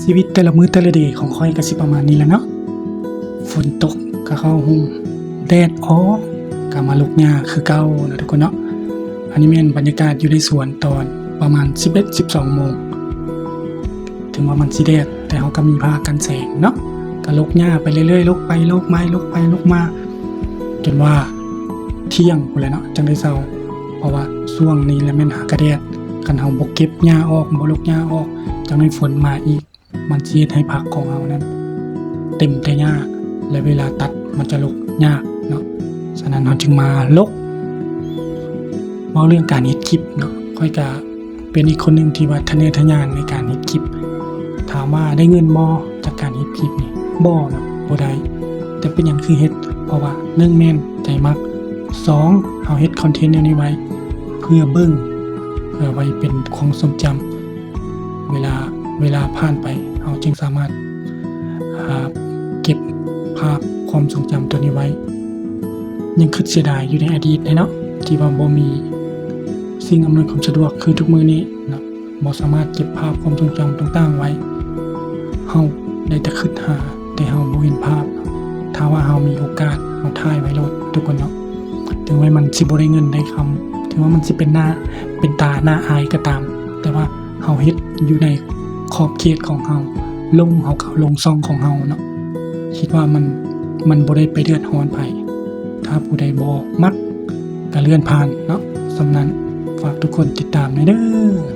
ຊີວິດແຕ່ລະມື້ແຕ່ລະເດຂອງຂ້ອຍກໍຊິປະມານນີ້ແຫຼະເນາະ. ຝົນຕົກກໍເຂົ້າໂຮງ, ແດດອອກກໍມາລົກຫຍ້າຄືເກົ່າເນາະທຸກຄົນເນາະ. ອັນນີ້ແມ່ນບັນຍາກາດຢູ່ໃນສວນຕອນປະມານສິບເອັດ ສິບສອງໂມງ. ເຖິງວ່າມັນຊິແດດ ແຕ່ເຮົາກໍມີຜ້າກັນແສງເນາະ, ກໍລົກຫຍ້າໄປເລື້ອຍໆ, ລົກໄປລົກມາ, ລົກໄປລົກມາ ຈົນວ່າທ່ຽງພຸ້ນແຫຼະເນາະ ຈັ່ງໄດ້ເຊົາ. ເພາະວ່າຊ່ວງນີ້ແຫຼະແມ່ນຫາກະແດດ, ຄັນເຮົາບໍ່ເກັບຫຍ້າອອກ, ບໍ່ລົກຫຍ້າອອກ, ຈັ່ງໃຫ້ຝົນມາອີກ, ມັນຊິເຮັດໃຫ້ຜັກຂອງເຮົານັ້ນເຕັມແຕ່ຫຍ້າ ແລະ ເວລາຕັດມັນຈະລົກຍາກເນາະ. ສະນັ້ນເຮົາຈຶ່ງມາລົກ ເວົ້າເລື່ອງການເຮັດຄລິບເນາະ, ຂ້ອຍກະເປັນອີກຄົນໜຶ່ງທີ່ວ່າທະເນີທະຍານໃນການເຮັດຄລິບ. ຖາມວ່າໄດ້ເງິນບໍ່ຈາກການເຮັດຄລິບນີ້? ບໍ່ເນາະ, ບໍ່ໄດ້. ແຕ່ເປັນຫຍັງຄືເຮັດ? ເພາະວ່າໜຶ່ງແມ່ນໃຈມັກ, ສອງ ເຮົາເຮັດຄອນເທັນແນວນີ້ໄວ້ເພື່ອເບິ່ງ, ເພື່ອໄວ້ເປັນຄວາມຊົງຈຳ. ເວລາ ເວລາຜ່ານໄປ ເຮົາຈຶ່ງສາມາດ ອ່າ ເກັບພາບຄວາມຊົງຈຳຕົວນີ້ໄວ້. ຍັງຄິດເສຍດາຍຢູ່ໃນອະດີດເດ້ເນາະ ທີ່ວ່າບໍ່ມີສິ່ງອຳນວຍຄວາມສະດວກຄືທຸກມື້ນີ້ເນາະ, ບໍ່ສາມາດເກັບພາບຄວາມຊົງຈຳຕ່າງໆໄວ້. ເຮົາໄດ້ແຕ່ຄິດຫາ ແຕ່ເຮົາບໍ່ເຫັນພາບ. ຖ້າວ່າເຮົາມີໂອກາດ ເຮົາຖ່າຍໄວ້ໂລດທຸກຄົນເນາະ. ເຖິງວ່າມັນຊິບໍ່ໄດ້ເງິນໄດ້ຄຳ, ເຖິງວ່າມັນຊິເປັນໜ້າ ເປັນຕາໜ້າອາຍກໍຕາມ, ແຕ່ວ່າເຮົາເຮັດຢູ່ໃນຂອບເຂດຂອງເຮົາ, ລົງເຮົາກໍເອົາລົງຊ່ອງຂອງເຮົາເນາະ. ຄິດວ່າມັນ ມັນບໍ່ໄດ້ໄປເດືອດຮ້ອນໃຜ. ຖ້າຜູ້ໃດບໍ່ມັກກໍເລື່ອນຜ່ານເນາະ. ສ່ຳນັ້ນ, ຝາກທຸກຄົນຕິດຕາມແດ່ເດີ.